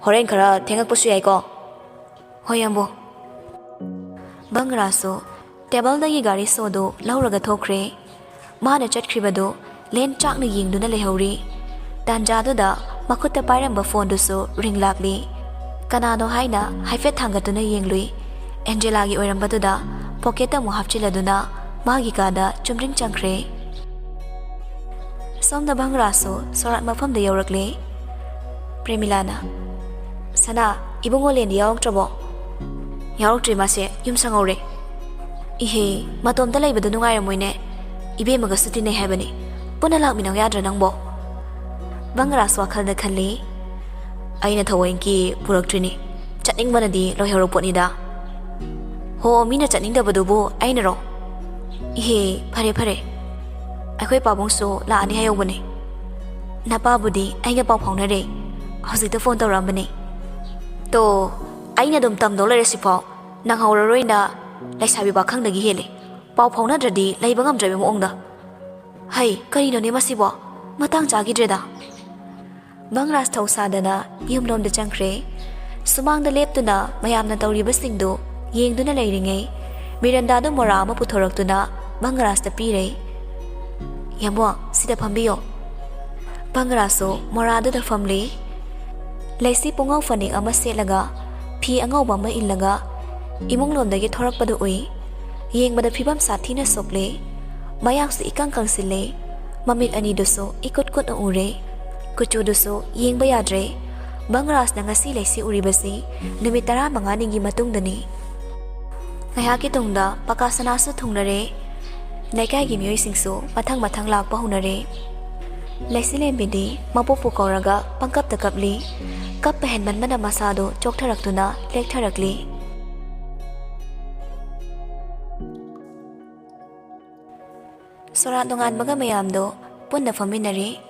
ꯍꯣꯔꯦꯟ ꯈꯔ ꯊꯦꯡꯉꯛꯄꯁꯨ ꯌꯥꯏꯀꯣ?" "ꯍꯣꯏ, ꯌꯥꯝꯕꯨꯡ꯫" ꯕꯪꯒ꯭ꯔꯥꯁꯨ ꯇꯦꯕꯜꯗꯒꯤ ꯒꯥꯔꯤ ꯁꯣꯗꯨ ꯂꯧꯔꯒ ꯊꯣꯛꯈ꯭ꯔꯦ꯫ ꯃꯥꯅ ꯆꯠꯈ꯭ꯔꯤꯕꯗꯨ ꯂꯦꯟ ꯆꯥꯛꯅ ꯌꯦꯡꯗꯨꯅ ꯂꯩꯍꯧꯔꯤ꯫ ꯇꯥꯟꯖꯥꯗꯨꯗ ꯃꯈꯨꯠꯇ ꯄꯥꯏꯔꯝꯕ ꯐꯣꯟꯗꯨꯁꯨ ꯔꯤꯡ ꯂꯥꯛꯂꯤ꯫ ꯀꯅꯥꯅꯣ ꯍꯥꯏꯅ ꯍꯥꯏꯐꯦꯠ ꯊꯥꯡꯒꯠꯇꯨꯅ ꯌꯦꯡꯂꯨꯏ꯫ ꯑꯦꯟꯖꯦꯂꯥꯒꯤ ꯑꯣꯏꯔꯝꯕꯗꯨꯗ ꯄꯣꯀꯦꯠꯇ ꯑꯃꯨꯛ ꯍꯥꯞꯆꯤꯜꯂꯗꯨꯅ ꯃꯥꯒꯤ ꯀꯥꯗ ꯆꯨꯝꯗ꯭ꯔꯤꯡ ꯆꯪꯈ꯭ꯔꯦ꯫ ꯁꯣꯝꯗ ꯚꯪꯒ꯭ꯔꯥꯁꯁꯨ ꯁꯣꯔꯥꯠ ꯃꯐꯝꯗ ꯌꯧꯔꯛꯂꯦ꯫ ꯄ꯭ꯔꯦꯃꯤꯂꯥꯅ, "ꯁꯅꯥ, ꯏꯕꯨꯡꯉꯣ ꯂꯦꯟꯗꯤ ꯌꯥꯎꯔꯛꯇ꯭ꯔꯕꯣ?" "ꯌꯥꯎꯔꯛꯇ꯭ꯔꯤ, ꯃꯥꯁꯦ ꯌꯨꯝ ꯁꯪꯍꯧꯔꯦ꯫" "ꯏꯍꯦ, ꯃꯇꯣꯝꯇ ꯂꯩꯕꯗꯣ ꯅꯨꯡꯉꯥꯏꯔꯝꯃꯣꯏꯅꯦ꯫ ꯏꯕꯦꯝꯃꯒꯁꯨ ꯇꯤꯟꯅꯩ ꯍꯥꯏꯕꯅꯤ꯫ ꯄꯨꯟꯅ ꯂꯥꯛꯃꯤꯟꯅꯧ ꯌꯥꯗ꯭ꯔꯥ ꯅꯪꯕꯣ?" ꯚꯪꯒ꯭ꯔꯥꯁ ꯋꯥꯈꯜꯗ ꯈꯜꯂꯤ, "ꯑꯩꯅ ꯊꯑꯣꯏꯀꯤ ꯄꯨꯔꯛꯇ꯭ꯔꯤꯅꯤ꯫ ꯆꯠꯅꯤꯡꯕꯅꯗꯤ ꯂꯣꯏꯍꯧꯔ ꯄꯣꯠꯅꯤꯗ꯫ ꯍꯣ, ꯃꯤꯅ ꯆꯠꯅꯤꯡꯗꯕꯗꯨꯕꯨ ꯑꯩꯅꯔꯣ? ꯏꯍꯦ, ꯐꯔꯦ ꯐꯔꯦ꯫ ꯑꯩꯈꯣꯏ ꯄꯥꯕꯨꯡꯁꯨ ꯂꯥꯛꯑꯅꯤ ꯍꯥꯏꯍꯧꯕꯅꯦ꯫ ꯅꯄꯥꯕꯨꯗꯤ ꯑꯩꯒ ꯄꯥꯎ ꯐꯥꯎꯅꯔꯦ꯫ ꯍꯧꯖꯤꯛꯇ ꯐꯣꯟ ꯇꯧꯔꯛꯑꯝꯕꯅꯦ꯫ ꯇꯣ, ꯑꯩꯅ ꯑꯗꯨꯝ ꯇꯝꯗꯧ ꯂꯩꯔꯁꯤꯐꯥꯎ ꯅꯪꯍꯧꯔꯔꯣꯏꯅ ꯂꯩꯁꯥꯕꯤ ꯄꯥꯈꯪꯗꯒꯤ ꯍꯦꯜꯂꯦ꯫ ꯄꯥꯎ ꯐꯥꯎꯅꯗ꯭ꯔꯗꯤ ꯂꯩꯕ ꯉꯝꯗ꯭ꯔꯕ ꯃꯑꯣꯡꯗ꯫ ꯍꯩ, ꯀꯔꯤꯅꯣꯅꯦ ꯃꯁꯤꯕꯣ? ꯃꯇꯥꯡ ꯆꯥꯈꯤꯗ꯭ꯔꯦꯗ꯫ ꯕꯪꯒ꯭ꯔꯥꯁ ꯊꯧꯁꯥꯗꯅ ꯌꯨꯝꯂꯣꯝꯗ ꯆꯪꯈ꯭ꯔꯦ꯫ ꯁꯨꯃꯥꯡꯗ ꯂꯦꯞꯇꯨꯅ ꯃꯌꯥꯝꯅ ꯇꯧꯔꯤꯕꯁꯤꯡꯗꯨ ꯌꯦꯡꯗꯨꯅ ꯂꯩꯔꯤꯉꯩ, ꯃꯤꯔꯟꯗꯥꯗ ꯃꯣꯔꯥ ꯑꯃ ꯄꯨꯊꯣꯔꯛꯇꯨꯅ ꯕꯪꯒ꯭ꯔꯥꯁꯇ ꯄꯤꯔꯦ꯫ "ꯌꯥꯝꯕꯣ, ꯁꯤꯗ ꯐꯝꯕꯤꯌꯣ꯫" ꯕꯪꯒ꯭ꯔꯥꯁꯁꯨ ꯃꯣꯔꯥꯗꯨꯗ ꯐꯝꯂꯦ꯫ ꯂꯩꯁꯤ ꯄꯨꯡꯉꯧ ꯐꯅꯦꯛ ꯑꯃ ꯁꯦꯠꯂꯒ, ꯐꯤ ꯑꯉꯧꯕ ꯑꯃ ꯏꯜꯂꯒ ꯏꯃꯨꯡꯂꯣꯝꯗꯒꯤ ꯊꯣꯔꯛꯄꯗꯨ ꯎꯏ꯫ ꯌꯦꯡꯕꯗ ꯐꯤꯕꯝ ꯁꯥꯊꯤꯅ ꯁꯣꯛꯂꯦ꯫ ꯃꯌꯥꯛꯁꯨ ꯏꯀꯪ ꯀꯪꯁꯤꯜꯂꯦ꯫ ꯃꯃꯤꯠ ꯑꯅꯤꯗꯨꯁꯨ ꯏꯀꯨꯠ ꯀꯨꯠꯅ ꯎꯔꯦ꯫ ꯀꯨꯆꯨꯗꯨꯁꯨ ꯌꯦꯡꯕ ꯌꯥꯗ꯭ꯔꯦ꯫ ꯕꯪꯒ꯭ꯔꯥꯁꯅ ꯉꯁꯤ ꯂꯩꯁꯤ ꯎꯔꯤꯕꯁꯤ ꯅꯨꯃꯤꯠ ꯇꯔꯥꯃꯉꯥꯅꯤꯒꯤ ꯃꯇꯨꯡꯗꯅꯤ꯫ ꯉꯥꯏꯍꯥꯛꯀꯤ ꯇꯨꯡꯗ ꯄꯀꯥ ꯁꯅꯥꯁꯨ ꯊꯨꯡꯅꯔꯦ꯫ ꯂꯩꯀꯥꯏꯒꯤ ꯃꯤꯑꯣꯏꯁꯤꯡꯁꯨ ꯃꯊꯪ ꯃꯊꯪ ꯂꯥꯛꯄ ꯍꯧꯅꯔꯦ꯫ ꯂꯩꯁꯤꯂꯦꯝꯕꯤꯗꯤ ꯃꯄꯣꯛꯄꯨ ꯀꯧꯔꯒ ꯄꯪꯀꯞꯇ ꯀꯞꯂꯤ꯫ ꯀꯞꯄ ꯍꯦꯟꯃꯟꯕꯅ ꯃꯁꯥꯗꯨ ꯆꯣꯛꯊꯔꯛꯇꯨꯅ ꯂꯦꯛꯊꯔꯛꯂꯤ꯫ ꯁꯣꯔꯥꯠ ꯅꯣꯡꯉꯥꯟꯕꯒ ꯃꯌꯥꯝꯗꯣ ꯄꯨꯟꯅ ꯐꯝꯃꯤꯟꯅꯔꯦ꯫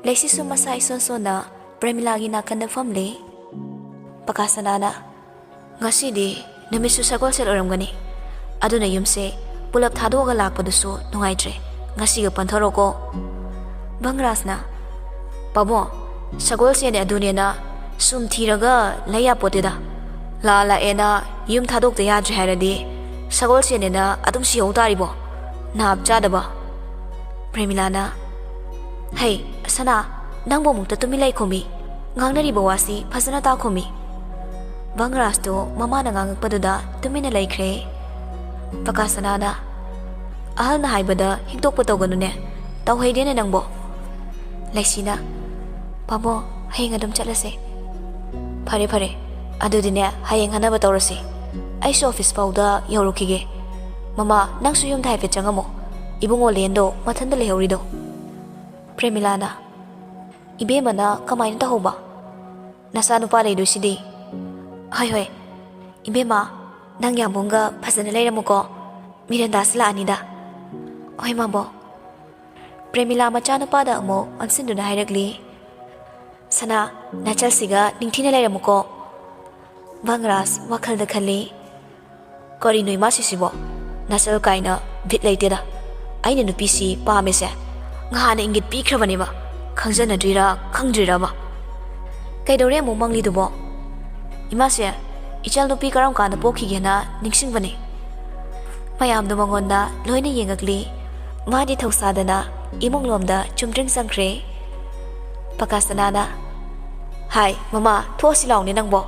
ꯂꯩꯁꯤꯁꯨ ꯃꯁꯥ ꯏꯁꯣꯟ ꯁꯣꯟꯅ ꯄ꯭ꯔꯦꯃꯤꯂꯥꯒꯤ ꯅꯥꯀꯟꯗ ꯐꯝꯂꯦ꯫ ꯄꯀꯥ ꯁꯅꯥꯅ, "ꯉꯁꯤꯗꯤ ꯅꯨꯃꯤꯠꯁꯨ ꯁꯒꯣꯜꯁꯦꯜ ꯑꯣꯏꯔꯝꯒꯅꯤ꯫ ꯑꯗꯨꯅ ꯌꯨꯝꯁꯦ ꯄꯨꯂꯞ ꯊꯥꯗꯣꯛꯑꯒ ꯂꯥꯛꯄꯗꯨꯁꯨ ꯅꯨꯡꯉꯥꯏꯇ꯭ꯔꯦ꯫ ꯉꯁꯤꯒ ꯄꯟꯊꯣꯔꯛꯑꯣꯀꯣ꯫" ꯕꯪꯒ꯭ꯔꯥꯁꯅ, "ꯄꯥꯕꯨꯡ, ꯁꯒꯣꯜꯁꯦꯜꯅꯦ ꯑꯗꯨꯅꯦꯅ ꯁꯨꯝ ꯊꯤꯔꯒ ꯂꯩ ꯌꯥꯄꯣꯠꯇꯦꯗ꯫ ꯂꯥ ꯂꯥꯛꯑꯦꯅ ꯌꯨꯝ ꯊꯥꯗꯣꯛꯇ ꯌꯥꯗ꯭ꯔꯦ ꯍꯥꯏꯔꯗꯤ ꯁꯒꯣꯜꯁꯦꯜꯅꯦꯅ ꯑꯗꯨꯝ ꯁꯤꯍꯧ ꯇꯥꯔꯤꯕꯣ? ꯅꯥꯞ ꯆꯥꯗꯕ꯫" ꯄ꯭ꯔꯦꯃꯤꯂꯥꯅ, "ꯍꯩ, ꯁꯅꯥ, ꯅꯪꯕꯨ ꯑꯃꯨꯛꯇ ꯇꯨꯃꯤꯟ ꯂꯩꯈꯣꯃꯤ꯫ ꯉꯥꯡꯅꯔꯤꯕ ꯋꯥꯁꯤ ꯐꯖꯅ ꯇꯥꯈꯣꯃꯤ꯫" ꯕꯪꯒ꯭ꯔꯥꯁꯇꯨ ꯃꯃꯥꯅ ꯉꯥꯡꯉꯛꯄꯗꯨꯗ ꯇꯨꯃꯤꯟꯅ ꯂꯩꯈ꯭ꯔꯦ꯫ ꯄꯀꯥ ꯁꯅꯥꯅ, "ꯑꯍꯜꯅ ꯍꯥꯏꯕꯗ ꯍꯤꯛꯇꯣꯛꯄ ꯇꯧꯒꯅꯨꯅꯦ꯫ ꯇꯧꯍꯩꯗꯦꯅꯦ ꯅꯪꯕꯣ꯫" ꯂꯩꯁꯤꯅ, "ꯄꯥꯕꯨꯡ, ꯍꯌꯦꯡ ꯑꯗꯨꯝ ꯆꯠꯂꯁꯦ꯫" "ꯐꯔꯦ, ꯐꯔꯦ꯫ ꯑꯗꯨꯗꯤꯅꯦ, ꯍꯌꯦꯡ ꯈꯟꯅꯕ ꯇꯧꯔꯁꯤ꯫ ꯑꯩꯁꯨ ꯑꯣꯐꯤꯁ ꯐꯥꯎꯗ ꯌꯧꯔꯨꯈꯤꯒꯦ꯫ ꯃꯃꯥ, ꯅꯪꯁꯨ ꯌꯨꯝꯗ ꯍꯥꯏꯐꯦꯠ ꯆꯪꯉꯝꯃꯣ꯫ ꯏꯕꯨꯡꯉꯣ ꯂꯦꯟꯗꯣ ꯃꯊꯟꯇ ꯂꯩꯍꯧꯔꯤꯗꯣ꯫" ꯄ꯭ꯔꯦꯃꯤꯂꯥꯅ, "ꯏꯕꯦꯝꯃꯅ ꯀꯃꯥꯏꯅ ꯇꯧꯍꯧꯕ? ꯅꯆꯥꯅꯨꯄꯥ ꯂꯩꯗꯣꯏꯁꯤꯗꯤ?" "ꯍꯣꯏ, ꯍꯣꯏ꯫ ꯏꯕꯦꯝꯃ, ꯅꯪ ꯌꯥꯝꯕꯨꯡꯒ ꯐꯖꯅ ꯂꯩꯔꯝꯃꯨꯀꯣ꯫ ꯃꯤꯔꯟꯗꯥꯁꯨ ꯂꯥꯛꯑꯅꯤꯗ꯫" "ꯍꯣꯏ, ꯃꯥꯕꯣ꯫" ꯄ꯭ꯔꯦꯃꯤꯂꯥ ꯃꯆꯥꯅꯨꯄꯥꯗ ꯑꯃꯨꯛ ꯑꯣꯟꯁꯤꯟꯗꯨꯅ ꯍꯥꯏꯔꯛꯂꯤ, ꯁꯅꯥ, ꯅꯆꯜꯁꯤꯒ ꯅꯤꯡꯊꯤꯅ ꯂꯩꯔꯝꯃꯨꯀꯣ꯫ ꯚꯪꯔꯥꯖ ꯋꯥꯈꯜꯗ ꯈꯜꯂꯤ, "ꯀꯔꯤꯅꯣ ꯏꯃꯥꯁꯤꯁꯤꯕꯣ? ꯅꯆꯜ ꯀꯥꯏꯅ ꯕꯤꯠ ꯂꯩꯇꯦꯗ꯫ ꯑꯩꯅ ꯅꯨꯄꯤꯁꯤ ꯄꯥꯝꯃꯤꯁꯦ ꯉꯍꯥꯟꯅ ꯏꯪꯒꯤꯠ ꯄꯤꯈ꯭ꯔꯕꯅꯦꯕ꯫ ꯈꯪꯖꯅꯗ꯭ꯔꯤꯔꯥ ꯈꯪꯗ꯭ꯔꯤꯔꯕ? ꯀꯩꯗꯧꯔꯦ ꯑꯃꯨꯛ ꯃꯪꯂꯤꯗꯨꯕꯣ? ꯏꯃꯥꯁꯦ, ꯏꯆꯜ ꯅꯨꯄꯤ ꯀꯔꯝ ꯀꯥꯟꯗ ꯄꯣꯛꯈꯤꯒꯦꯅ ꯅꯤꯡꯁꯤꯡꯕꯅꯦ꯫" ꯃꯌꯥꯝꯗꯣ ꯃꯉꯣꯟꯗ ꯂꯣꯏꯅ ꯌꯦꯡꯉꯛꯂꯤ꯫ ꯃꯥꯗꯤ ꯊꯧꯁꯥꯗꯅ ꯏꯃꯨꯡꯂꯣꯝꯗ ꯆꯨꯝꯗ꯭ꯔꯤꯡ ꯆꯪꯈ꯭ꯔꯦ꯫ ꯄꯀꯥꯁꯅꯥꯅ, "ꯍꯥꯏ, ꯃꯃꯥ, ꯊꯣꯛꯑꯁꯤ ꯂꯥꯎꯅꯦ ꯅꯪꯕꯣ꯫"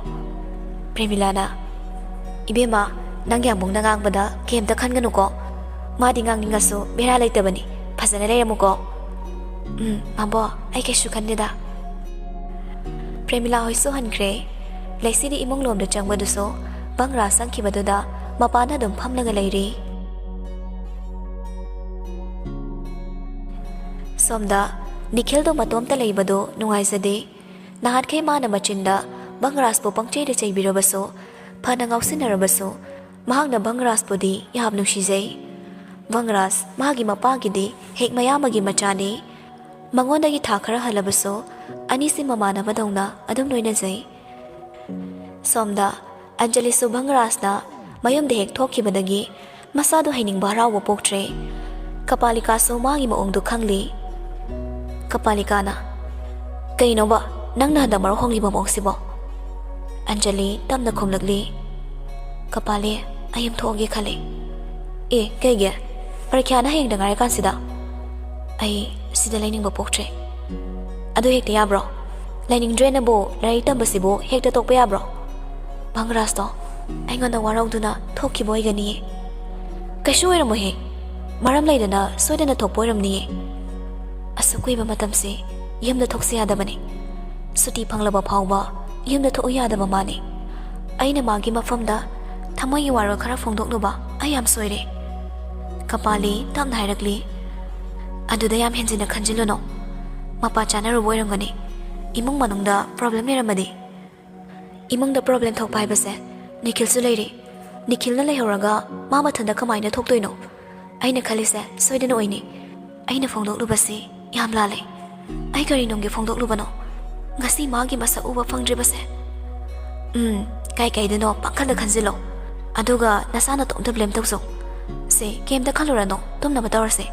ꯄ꯭ꯔꯦꯃꯤꯂꯥꯅ, "ꯏꯕꯦꯝꯃ, ꯅꯪ ꯌꯥꯝꯕꯨꯡꯅ ꯉꯥꯡꯕꯗ ꯀꯩꯝꯇ ꯈꯟꯒꯅꯨꯀꯣ꯫ ꯃꯥꯗꯤ ꯉꯥꯡꯅꯤꯡꯉꯁꯨ ꯕꯦꯔꯥ ꯂꯩꯇꯕꯅꯤ꯫ ꯐꯖꯅ ꯂꯩꯔꯝꯃꯨꯀꯣ꯫" "ꯎꯝ, ꯃꯥꯕꯣ, ꯑꯩ ꯀꯩꯁꯨ ꯈꯟꯗꯦꯗ꯫" ꯄ꯭ꯔꯦꯃꯤꯂꯥ ꯍꯣꯏꯁꯨ ꯍꯟꯈ꯭ꯔꯦ꯫ ꯂꯩꯁꯤꯗꯤ ꯏꯃꯨꯡ ꯂꯣꯝꯗ ꯆꯪꯕꯗꯨꯁꯨ ꯚꯪꯔꯥꯖ ꯆꯪꯈꯤꯕꯗꯨꯗ ꯃꯄꯥꯟꯗ ꯑꯗꯨꯝ ꯐꯝꯂꯒ ꯂꯩꯔꯤ꯫ ꯁꯣꯝꯗ ꯅꯤꯈꯤꯜꯗꯣ ꯃꯇꯣꯝꯇ ꯂꯩꯕꯗꯣ ꯅꯨꯡꯉꯥꯏꯖꯗꯦ꯫ ꯅꯍꯥꯟꯈꯩ ꯃꯥꯅ ꯃꯆꯤꯟꯗ ꯚꯪꯔꯥꯖꯄꯨ ꯄꯪꯆꯩꯗ ꯆꯩꯕꯤꯔꯕꯁꯨ, ꯐꯅ ꯉꯥꯎꯁꯤꯟꯅꯔꯕꯁꯨ, ꯃꯍꯥꯛꯅ ꯚꯪꯔꯥꯖꯄꯨꯗꯤ ꯌꯥꯝ ꯅꯨꯡꯁꯤꯖꯩ꯫ ꯚꯪꯔꯥꯖ ꯃꯥꯒꯤ ꯃꯄꯥꯒꯤꯗꯤ ꯍꯦꯛ ꯃꯌꯥꯝꯕꯒꯤ ꯃꯆꯥꯅꯤ꯫ ꯃꯉꯣꯟꯗꯒꯤ ꯊꯥ ꯈꯔ ꯍꯜꯂꯕꯁꯨ ꯑꯅꯤꯁꯤ ꯃꯃꯥꯟꯅꯕꯗꯧꯅ ꯑꯗꯨꯝ ꯂꯣꯏꯅꯖꯩ꯫ ꯁꯣꯝꯗ ꯑꯟꯖꯂꯤꯁꯨ ꯚꯪꯔꯥꯖꯅ ꯃꯌꯨꯝꯗ ꯍꯦꯛ ꯊꯣꯛꯈꯤꯕꯗꯒꯤ ꯃꯁꯥꯗꯣ ꯍꯩꯅꯤꯡꯕ ꯍꯔꯥꯎꯕ ꯄꯣꯛꯇ꯭ꯔꯦ꯫ ꯀꯄꯥꯂꯤꯀꯥꯁꯨ ꯃꯥꯒꯤ ꯃꯑꯣꯡꯗꯨ ꯈꯪꯂꯤ꯫ ꯀꯄꯥꯂꯤꯀꯥꯅ, "ꯀꯩꯅꯣꯕ, ꯅꯪꯅ ꯍꯟꯗꯛ ꯃꯔꯛ ꯍꯣꯡꯂꯤꯕ ꯃꯑꯣꯡꯁꯤꯕꯣ?" ꯑꯟꯖꯂꯤ ꯇꯞꯅ ꯈꯨꯝꯂꯛꯂꯤ꯫ "ꯀꯄꯥꯂꯤ, ꯑꯩ ꯌꯨꯝ ꯊꯣꯛꯑꯒꯦ ꯈꯜꯂꯦ꯫" "ꯑꯦ, ꯀꯩꯒꯤ? ꯄꯔꯤꯈ꯭ꯌꯥꯅ ꯍꯌꯦꯡꯗ ꯉꯥꯏꯔꯀꯥꯟꯁꯤꯗ?" "ꯑꯩ ꯁꯤꯗ ꯂꯩꯅꯤꯡꯕ ꯄꯣꯛꯇ꯭ꯔꯦ꯫" "ꯑꯗꯨ ꯍꯦꯛꯇ ꯌꯥꯕ꯭ꯔꯣ? ꯂꯩꯅꯤꯡꯗ꯭ꯔꯦꯅꯕꯨ ꯂꯥꯏꯔꯤꯛ ꯇꯝꯕꯁꯤꯕꯨ ꯍꯦꯛꯇ ꯇꯣꯛꯄ ꯌꯥꯕ꯭ꯔꯣ?" ꯚꯪꯔꯥꯖꯇꯣ ꯑꯩꯉꯣꯟꯗ ꯋꯥꯔꯧꯗꯨꯅ ꯊꯣꯛꯈꯤꯕ ꯑꯣꯏꯒꯅꯤꯌꯦ꯫ "ꯀꯩꯁꯨ ꯑꯣꯏꯔꯝꯃꯣꯏꯍꯦ꯫ ꯃꯔꯝ ꯂꯩꯗꯅ ꯁꯣꯏꯗꯅ ꯊꯣꯛꯄ ꯑꯣꯏꯔꯝꯅꯤꯌꯦ꯫ ꯑꯁꯨꯛ ꯀꯨꯏꯕ ꯃꯇꯝꯁꯦ ꯌꯨꯝꯗ ꯊꯣꯛꯁꯤ ꯌꯥꯗꯕꯅꯤ꯫ ꯁꯨꯇꯤ ꯐꯪꯂꯕ ꯐꯥꯎꯕ ꯌꯨꯝꯗ ꯊꯣꯛꯎ ꯌꯥꯗꯕ ꯃꯥꯅꯤ꯫ ꯑꯩꯅ ꯃꯥꯒꯤ ꯃꯐꯝꯗ ꯊꯃꯣꯏꯒꯤ ꯋꯥꯔꯣꯜ ꯈꯔ ꯐꯣꯡꯗꯣꯛꯂꯨꯕ ꯑꯩ ꯌꯥꯝ ꯁꯣꯏꯔꯦ꯫" ꯀꯄꯥꯂꯤ ꯇꯞꯅ ꯍꯥꯏꯔꯛꯂꯤ꯫ "ꯑꯗꯨꯗ ꯌꯥꯝ ꯍꯦꯟꯖꯤꯟꯅ ꯈꯟꯖꯤꯜꯂꯨꯅꯨ꯫ ꯃꯄꯥ ꯆꯥꯅꯔꯨꯕ ꯑꯣꯏꯔꯝꯒꯅꯤ꯫ ꯏꯃꯨꯡ ꯃꯅꯨꯡꯗ ꯄ꯭ꯔꯣꯕ꯭ꯂꯦꯝ ꯂꯩꯔꯝꯃꯗꯤ?" "ꯏꯃꯨꯡꯗ ꯄ꯭ꯔꯣꯕ꯭ꯂꯦꯝ ꯊꯣꯛꯄ ꯍꯥꯏꯕꯁꯦ ꯅꯤꯈꯤꯜꯁꯨ ꯂꯩꯔꯤ꯫ ꯅꯤꯈꯤꯜꯅ ꯂꯩꯍꯧꯔꯒ ꯃꯥ ꯃꯊꯟꯇ ꯀꯃꯥꯏꯅ ꯊꯣꯛꯇꯣꯏꯅꯣ? ꯑꯩꯅ ꯈꯜꯂꯤꯁꯦ ꯁꯣꯏꯗꯅ ꯑꯣꯏꯅꯤ꯫ ꯑꯩꯅ ꯐꯣꯡꯗꯣꯛꯂꯨꯕꯁꯤ ꯌꯥꯝ ꯂꯥꯜꯂꯦ꯫ ꯑꯩ ꯀꯔꯤ ꯅꯨꯡꯒꯤ ꯐꯣꯡꯗꯣꯛꯂꯨꯕꯅꯣ?" ꯉꯁꯤ ꯃꯥꯒꯤ ꯃꯁꯛ ꯎꯕ ꯐꯪꯗ꯭ꯔꯤꯕꯁꯦ꯫ ꯎꯝ, ꯀꯩ ꯀꯩꯗꯅꯣ ꯄꯪꯈꯜꯗ ꯈꯟꯖꯤꯜꯂꯣ꯫ ꯑꯗꯨꯒ ꯅꯁꯥ ꯅꯇꯣꯝꯇ blame ꯇꯧꯖꯧ꯫ ꯁꯦ, ꯀꯩꯝꯇ ꯈꯜꯂꯨꯔꯅꯣ, ꯇꯨꯝꯅꯕ ꯇꯧꯔꯁꯦ꯫